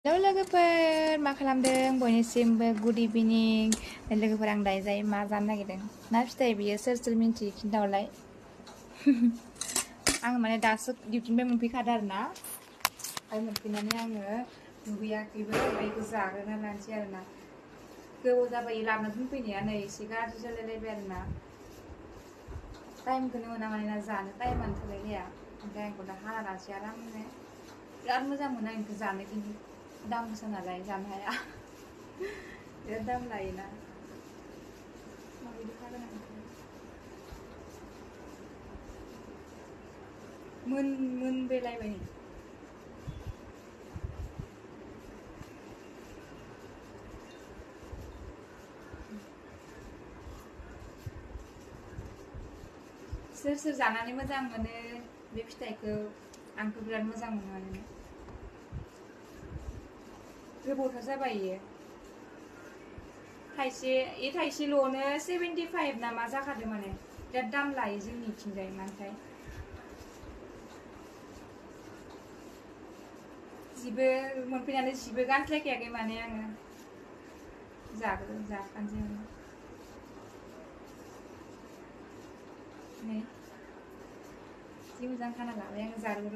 hello लोगोफोर मा खालामदों बयनिसिमबो गुड इभिनिं लोगोफोर आं दायो जायो मा जानो नागिरदों मा फिथाइ बियो सोर मिन्थियो खिन्थाहरलाय आं माने दासो डिउटिनिफ्राय मोनफैखादों आरोना ओमफ्राय मोनफैनानै आङो दुगैयाखैबो ओमफ्राय बेखौ जाग्रोना लानोसै आरोना गोबाव जाबाय लाबोना दोनफैनाया नै एसे गाज्रि जालायलायबाय आरोना टाइमखौनो मोना माने जानो टाइमानो थोलायलाया ओमफ्राय आंखौ दा हाना लानोसै आरामनो बिराद मोजां मोनो आं बेखौ जानो खिन्थु दाम गोसा नालाय जानो हाया बिराद दाम लायोना माबायदि खागोन आं मोनब्रेलायबाय नै सोर जानानै मोजां मोनो बे फिथाइखौ आंथ' बिराद मोजां मोनो आरो गोबावथार जाबाय इयो थाइसेल'नो 75 ना मा जाखादों माने बिराद दाम लायो जोंनिथिंजाय मानोथाय जिबो मोनफैनानै जिबो गानस्लायखायाखै माने आङो जाखानोसै नै जि मोजां खाना लाबाय आङो जारौ